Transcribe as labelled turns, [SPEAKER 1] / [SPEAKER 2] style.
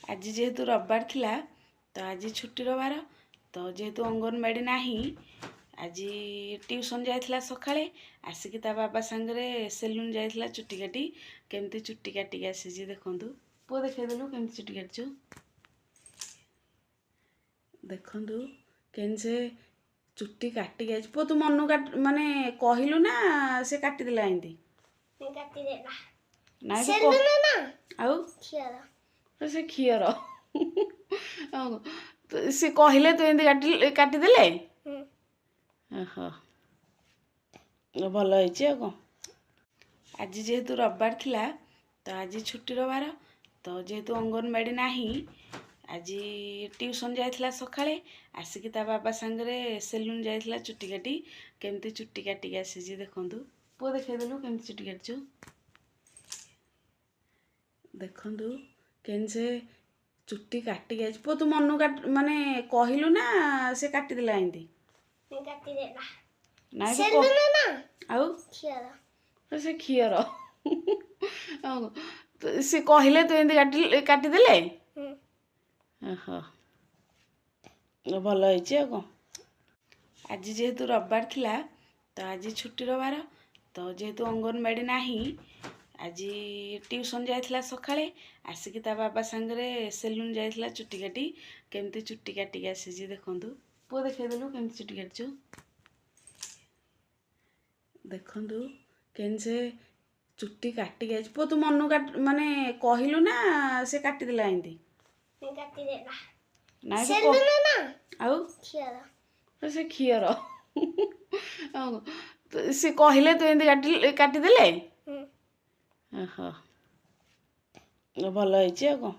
[SPEAKER 1] ଆଜି ଯେହେତୁ ରବିବାର ଥିଲା, ତ ଆଜି ଛୁଟିର ବାର, ତ ଯେହେତୁ ଅଙ୍ଗନବାଡ଼ି ନାହିଁ, ଆଜି ଟ୍ୟୁସନ୍ ଯାଇଥିଲା। ସକାଳେ ଆସିକି ତା ବାବା ସାଙ୍ଗରେ ସେଲୁନ୍ ଯାଇଥିଲା ଚୁଟି କାଟି। କେମିତି ଚୁଟି କାଟିକି ଆସିଛି ଦେଖନ୍ତୁ। ପୁଅ, ଦେଖେଇଦେଲୁ କେମିତି ଚୁଟି କାଟିଛୁ। ଦେଖନ୍ତୁ କେମିତି ସେ ଚୁଟି କାଟିକି ଆସିଛି। ପୁଅ, ତୁ ମନୁ କାଟ ମାନେ କହିଲୁ ନା ସେ କାଟିଦେଲା ଏମିତି?
[SPEAKER 2] କାଟିଦେଲା।
[SPEAKER 1] ନାଇଁ।
[SPEAKER 2] ସେଲୁନ ନା।
[SPEAKER 1] ଆଉ?
[SPEAKER 2] କ୍ଷୀର।
[SPEAKER 1] ସେ କ୍ଷୀର ସେ କହିଲେ ତୁ ଏମିତି କାଟିଦେଲେ?
[SPEAKER 2] ହୁଁ।
[SPEAKER 1] ଓହୋ, ଭଲ ହେଇଛି ଆଉ କ'ଣ। ଆଜି ଯେହେତୁ ରବିବାର ଥିଲା, ତ ଆଜି ଛୁଟିର ବାର, ତ ଯେହେତୁ ଅଙ୍ଗନବାଡ଼ି ନାହିଁ, ଆଜି ଟ୍ୟୁସନ୍ ଯାଇଥିଲା। ସକାଳେ ଆସିକି ତା ବାବା ସାଙ୍ଗରେ ସେଲୁନ୍ ଯାଇଥିଲା ଚୁଟି କାଟି। କେମିତି ଚୁଟି କାଟିକି ଆସିଛି ଦେଖନ୍ତୁ। ପୁଅ, ଦେଖେଇଦେଲୁ କେମିତି ଚୁଟି କାଟିଛୁ। ଦେଖନ୍ତୁ କେମିତି ସେ ଚୁଟି କାଟିକି ଆସିଛି। ପୁଅ, ତୁ ମନୁ କାଟ ମାନେ କହିଲୁ ନା ସେ କାଟିଦେଲା ଏମିତି?
[SPEAKER 2] କାଟିଦେଲା।
[SPEAKER 1] ନାଇଁ।
[SPEAKER 2] ସେଲୁନ ନା।
[SPEAKER 1] ଆଉ?
[SPEAKER 2] କ୍ଷୀର।
[SPEAKER 1] ସେ କ୍ଷୀର ସେ କହିଲେ ତୁ ଏମିତି କାଟିଦେଲେ?
[SPEAKER 2] ହୁଁ।
[SPEAKER 1] ଓହୋ, ଭଲ ହେଇଛି ଆଉ କ'ଣ। ଆଜି ଯେହେତୁ ରବିବାର ଥିଲା, ତ ଆଜି ଛୁଟିର ବାର, ତ ଯେହେତୁ ଅଙ୍ଗନବାଡ଼ି ନାହିଁ, ଆଜି ଟ୍ୟୁସନ୍ ଯାଇଥିଲା। ସକାଳେ ଆସିକି ତା ବାବା ସାଙ୍ଗରେ ସେଲୁନ୍ ଯାଇଥିଲା ଚୁଟି କାଟି। କେମିତି ଚୁଟି କାଟିକି ଆସିଛି ଦେଖନ୍ତୁ। ପୁଅ, ଦେଖେଇଦେଲୁ କେମିତି ଚୁଟି କାଟିଛୁ। ଦେଖନ୍ତୁ କେମିତି ସେ ଚୁଟି କାଟିକି ଆସିଛି। ପୁଅ, ତୁ ମନୁ କାଟ ମାନେ କହିଲୁ ନା ସେ କାଟିଦେଲା ଏମିତି?
[SPEAKER 2] କାଟିଦେଲା।
[SPEAKER 1] ନାଇଁ।
[SPEAKER 2] ସେଲୁନ ନା।
[SPEAKER 1] ଆଉ?
[SPEAKER 2] କ୍ଷୀର।
[SPEAKER 1] ସେ କ୍ଷୀର ସେ କହିଲେ ତୁ ଏମିତି କାଟିଦେଲେ?
[SPEAKER 2] ହୁଁ।
[SPEAKER 1] ଓହୋ, ଭଲ ହେଇଛି ଆଉ କ'ଣ।